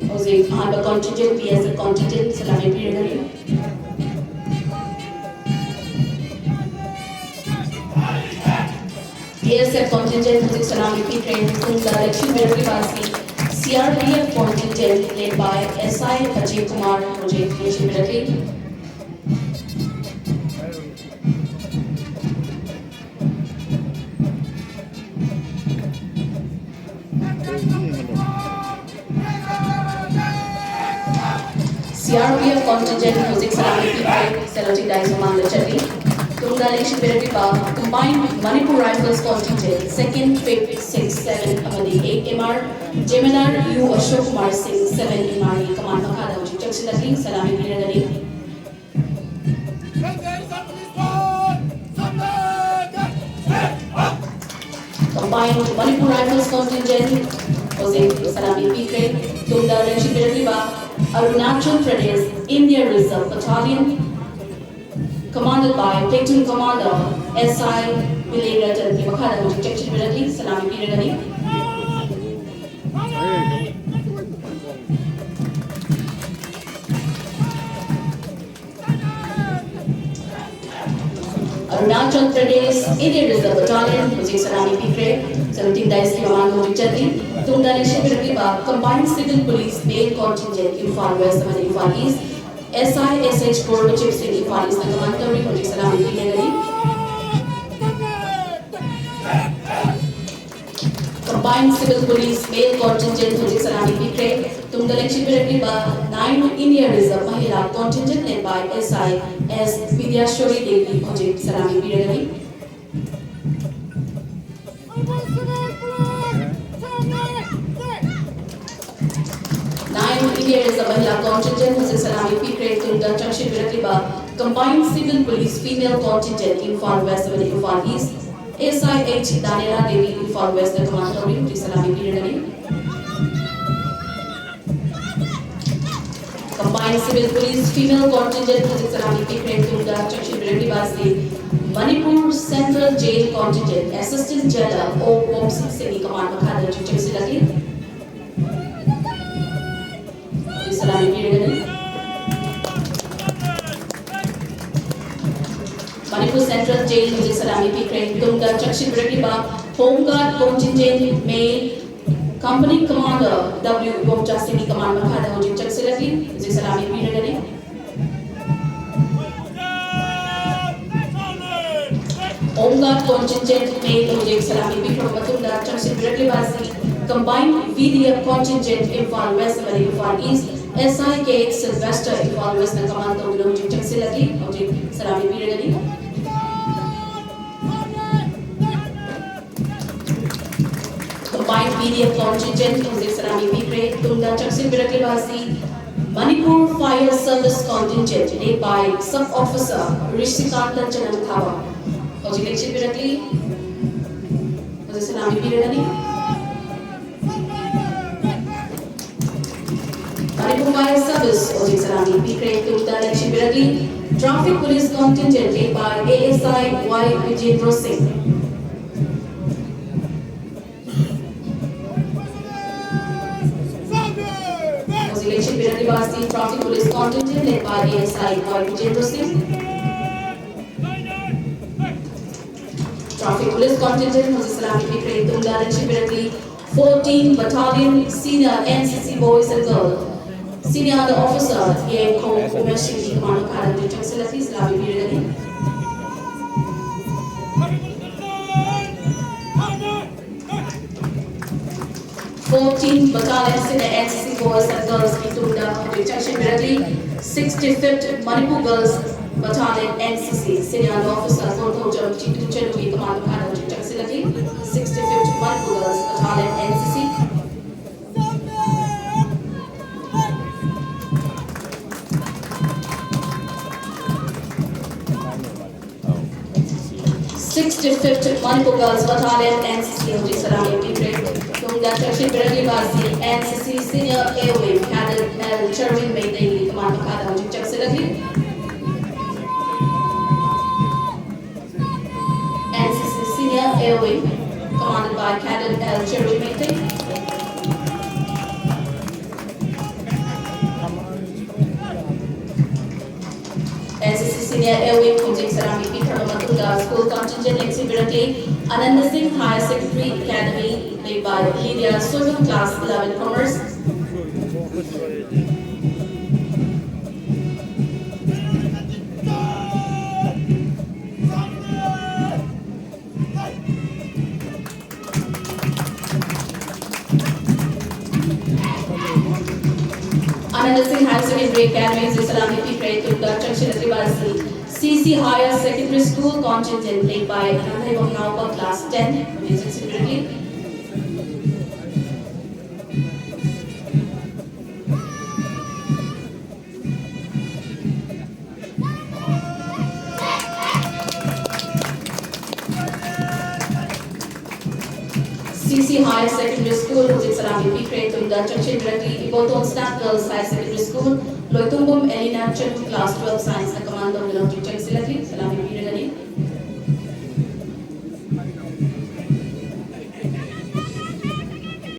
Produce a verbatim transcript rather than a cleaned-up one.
ꯍꯧꯖꯤꯛ ꯑꯍꯥꯟꯕ contingent, B S F contingent ꯁꯂꯥꯃꯤ ꯄꯤꯔꯒꯅꯤ꯫ B S F contingent ꯍꯧꯖꯤꯛ ꯁꯂꯥꯃꯤ ꯄꯤꯈ꯭ꯔꯦ꯫ ꯇꯨꯡꯗ ꯂꯦꯡꯁꯤꯟꯕꯤꯔꯛꯂꯤꯕ ꯑꯁꯤ C R P F contingent led by S I Ajay Kumar ꯍꯧꯖꯤꯛ ꯂꯦꯡꯁꯤꯟꯕꯤꯔꯛꯂꯤ꯫ C R P F contingent ꯍꯧꯖꯤꯛ ꯁꯂꯥꯃꯤ ꯄꯤꯈ꯭ꯔꯦ꯫ Saluting dice ꯃꯃꯥꯡꯗ ꯆꯠꯂꯤ꯫ ꯇꯨꯡꯗ ꯂꯦꯡꯁꯤꯟꯕꯤꯔꯛꯂꯤꯕ Combined Manipur Rifles contingent second, fifth, sixth, seventh ꯑꯃꯗꯤ eight M R, Jemedar U Ashok Kumar Singh seven M R ꯒꯤ command ꯃꯈꯥꯗ ꯍꯧꯖꯤꯛ ꯆꯪꯁꯤꯜꯂꯛꯂꯤ꯫ ꯁꯂꯥꯃꯤ ꯄꯤꯔꯒꯅꯤ꯫ Combined Manipur Rifles contingent ꯍꯧꯖꯤꯛ ꯁꯂꯥꯃꯤ ꯄꯤꯈ꯭ꯔꯦ꯫ ꯇꯨꯡꯗ ꯂꯦꯡꯁꯤꯟꯕꯤꯔꯛꯂꯤꯕ Arunachal Pradesh Indian Reserve Battalion, commanded by Platoon Commander S I Bilay Ratanꯒꯤ ꯃꯈꯥꯗ ꯍꯧꯖꯤꯛ ꯆꯪꯁꯤꯟꯕꯤꯔꯛꯂꯤ꯫ ꯁꯂꯥꯃꯤ ꯄꯤꯔꯒꯅꯤ꯫ Arunachal Pradesh Indian Reserve Battalion ꯍꯧꯖꯤꯛ ꯁꯂꯥꯃꯤ ꯄꯤꯈ꯭ꯔꯦ꯫ Saluting dice ꯀꯤ ꯃꯃꯥꯡꯗ ꯍꯧꯖꯤꯛ ꯆꯠꯂꯤ꯫ ꯇꯨꯡꯗ ꯂꯦꯡꯁꯤꯟꯕꯤꯔꯛꯂꯤꯕ Combined Civil Police Male Contingent Imphal West ꯑꯃꯗꯤ Imphal East, S I S H ꯀꯣꯔꯕꯆꯤꯞ ꯁꯤꯡ ꯏꯝꯐꯥꯜ East ꯅ command ꯇꯧꯔꯤ꯫ ꯍꯧꯖꯤꯛ ꯁꯂꯥꯃꯤ ꯄꯤꯔꯒꯅꯤ꯫ Combined Civil Police Male Contingent ꯍꯧꯖꯤꯛ ꯁꯂꯥꯃꯤ ꯄꯤꯈ꯭ꯔꯦ꯫ ꯇꯨꯡꯗ ꯂꯦꯡꯁꯤꯟꯕꯤꯔꯛꯂꯤꯕ Nine Indian Reserve Mahila Contingent led by S I S Vidyashwari Devi ꯍꯧꯖꯤꯛ ꯁꯂꯥꯃꯤ ꯄꯤꯔꯒꯅꯤ꯫ Nine Indian Reserve Mahila Contingent ꯍꯧꯖꯤꯛ ꯁꯂꯥꯃꯤ ꯄꯤꯈ꯭ꯔꯦ꯫ ꯇꯨꯡꯗ ꯆꯪꯁꯤꯟꯕꯤꯔꯛꯂꯤꯕ Combined Civil Police Female Contingent Imphal West ꯑꯃꯗꯤ Imphal East, S I H ꯗꯥꯅꯦꯂꯥ Devi Imphal West ꯅ command ꯇꯧꯔꯤ꯫ ꯍꯧꯖꯤꯛ ꯁꯂꯥꯃꯤ ꯄꯤꯔꯒꯅꯤ꯫ Combined Civil Police Female Contingent ꯍꯧꯖꯤꯛ ꯁꯂꯥꯃꯤ ꯄꯤꯈ꯭ꯔꯦ꯫ ꯇꯨꯡꯗ ꯆꯪꯁꯤꯟꯕꯤꯔꯛꯂꯤꯕ ꯑꯁꯤ Manipur Central Jail Contingent Assistant Jailer O Bomsik Singh ꯒꯤ command ꯃꯈꯥꯗ ꯍꯧꯖꯤꯛ ꯆꯪꯁꯤꯜꯂꯛꯂꯤ꯫ ꯁꯂꯥꯃꯤ ꯄꯤꯔꯒꯅꯤ꯫ Manipur Central Jail ꯍꯧꯖꯤꯛ ꯁꯂꯥꯃꯤ ꯄꯤꯈ꯭ꯔꯦ꯫ ꯇꯨꯡꯗ ꯆꯪꯁꯤꯟꯕꯤꯔꯛꯂꯤꯕ Home Guard Contingent Male Company Commander W Ibomcha ꯁꯤꯡꯒꯤ command ꯃꯈꯥꯗ ꯍꯧꯖꯤꯛ ꯆꯪꯁꯤꯜꯂꯛꯂꯤ꯫ ꯍꯧꯖꯤꯛ ꯁꯂꯥꯃꯤ ꯄꯤꯔꯒꯅꯤ꯫ Home Guard Contingent Male ꯍꯧꯖꯤꯛ ꯁꯂꯥꯃꯤ ꯄꯤꯈ꯭ꯔꯕ ꯃꯇꯨꯡꯗ ꯆꯪꯁꯤꯟꯕꯤꯔꯛꯂꯤꯕ ꯑꯁꯤ Combined V D F Contingent Imphal West ꯑꯃꯗꯤ Imphal East S I K Sylvester Imphal West ꯅ command ꯇꯧꯗꯨꯅ ꯍꯧꯖꯤꯛ ꯆꯪꯁꯤꯜꯂꯛꯂꯤ꯫ ꯍꯧꯖꯤꯛ ꯁꯂꯥꯃꯤ ꯄꯤꯔꯒꯅꯤ꯫ Combined V D F Contingent ꯍꯧꯖꯤꯛ ꯁꯂꯥꯃꯤ ꯄꯤꯈ꯭ꯔꯦ꯫ ꯇꯨꯡꯗ ꯆꯪꯁꯤꯟꯕꯤꯔꯛꯂꯤꯕ ꯑꯁꯤ Manipur Fire Service Contingent led by Sub Officer ꯔꯤꯁꯤꯀꯥꯟꯇ ꯆꯅꯝꯊꯥꯕ ꯍꯧꯖꯤꯛ ꯂꯦꯡꯁꯤꯟꯕꯤꯔꯛꯂꯤ꯫ ꯍꯧꯖꯤꯛ ꯁꯂꯥꯃꯤ ꯄꯤꯔꯒꯅꯤ꯫ Manipur Fire Service ꯍꯧꯖꯤꯛ ꯁꯂꯥꯃꯤ ꯄꯤꯈ꯭ꯔꯦ꯫ ꯇꯨꯡꯗ ꯂꯦꯡꯁꯤꯟꯕꯤꯔꯛꯂꯤ Traffic Police Contingent led by A S I Y ꯕꯤꯖꯦꯟꯗ꯭ꯔꯣ ꯁꯤꯡ꯫ ꯍꯧꯖꯤꯛ ꯂꯦꯡꯁꯤꯟꯕꯤꯔꯛꯂꯤꯕ ꯑꯁꯤ Traffic Police Contingent led by A S I Y ꯕꯤꯖꯦꯟꯗ꯭ꯔꯣ ꯁꯤꯡ꯫ Traffic Police Contingent ꯍꯧꯖꯤꯛ ꯁꯂꯥꯃꯤ ꯄꯤꯈ꯭ꯔꯦ꯫ ꯇꯨꯡꯗ ꯂꯦꯡꯁꯤꯟꯕꯤꯔꯛꯂꯤ Fourteen Battalion Senior N C C Boys and Girls, Senior Officer ꯌꯥꯏꯈꯣ Umesh ꯁꯤꯡꯒꯤ command ꯃꯈꯥꯗ ꯍꯧꯖꯤꯛ ꯆꯪꯁꯤꯜꯂꯛꯂꯤ꯫ ꯁꯂꯥꯃꯤ ꯄꯤꯔꯒꯅꯤ꯫ Fourteen Battalion Senior N C C Boys and Girls ꯀꯤ ꯇꯨꯡꯗ ꯍꯧꯖꯤꯛ ꯆꯪꯁꯤꯟꯕꯤꯔꯛꯂꯤ Sixty-fifth Manipur Girls Battalion N C C Senior Officer Konthoujam ꯆꯤꯇꯨ ꯆꯅꯨꯒꯤ command ꯃꯈꯥꯗ ꯍꯧꯖꯤꯛ ꯆꯪꯁꯤꯜꯂꯛꯂꯤ Sixty-fifth Manipur Girls Battalion N C C꯫ Sixty-fifth Manipur Girls Battalion N C C ꯍꯧꯖꯤꯛ ꯁꯂꯥꯃꯤ ꯄꯤꯈ꯭ꯔꯦ꯫ ꯇꯨꯡꯗ ꯆꯪꯁꯤꯟꯕꯤꯔꯛꯂꯤꯕ ꯑꯁꯤ N C C Senior A O Wing Cadet L ꯆꯔꯃꯤꯟ ꯃꯩꯇꯩꯒꯤ command ꯃꯈꯥꯗ ꯍꯧꯖꯤꯛ ꯆꯪꯁꯤꯜꯂꯛꯂꯤ꯫ Air Wing, commanded by Cadet L Cherry Meitei. N C C Senior Air Wing ꯈꯣꯡꯖꯦꯡ ꯁꯂꯥꯝꯒꯤ ꯄꯤꯈ꯭ꯔꯕ ꯃꯇꯨꯡꯗ school contingent ꯂꯦꯡꯁꯤꯟꯕꯤꯔꯛꯂꯤ꯫ Ananda Singh Higher Secondary Academy, led by Lydia Soyun, class eleven commerce. Ananda Singh Higher Secondary Academy ꯁꯦ ꯁꯂꯥꯝ ꯄꯤꯈ꯭ꯔꯦ꯫ ꯇꯨꯡꯗ ꯆꯪꯁꯤꯜꯂꯛꯂꯤꯕ ꯑꯁꯤ C C Higher Secondary School contingent, led by ꯑꯅꯥꯊꯩꯕꯝ ꯅꯥꯎꯕ, class ten, ꯈꯣꯡꯖꯦꯡ Salam ꯄꯤꯕꯤꯔꯛꯂꯤ꯫ C C Higher Secondary School ꯍꯧꯖꯤꯛ ꯁꯂꯥꯝ ꯄꯤꯈ꯭ꯔꯦ꯫ ꯇꯨꯡꯗ ꯆꯪꯁꯤꯟꯕꯤꯔꯛꯂꯤ Iboton Staff Girls Higher Secondary School, ꯂꯣꯏꯇꯣꯡꯕꯝ ꯑꯦꯂꯤꯅꯥ ꯆꯅꯨ, class twelve science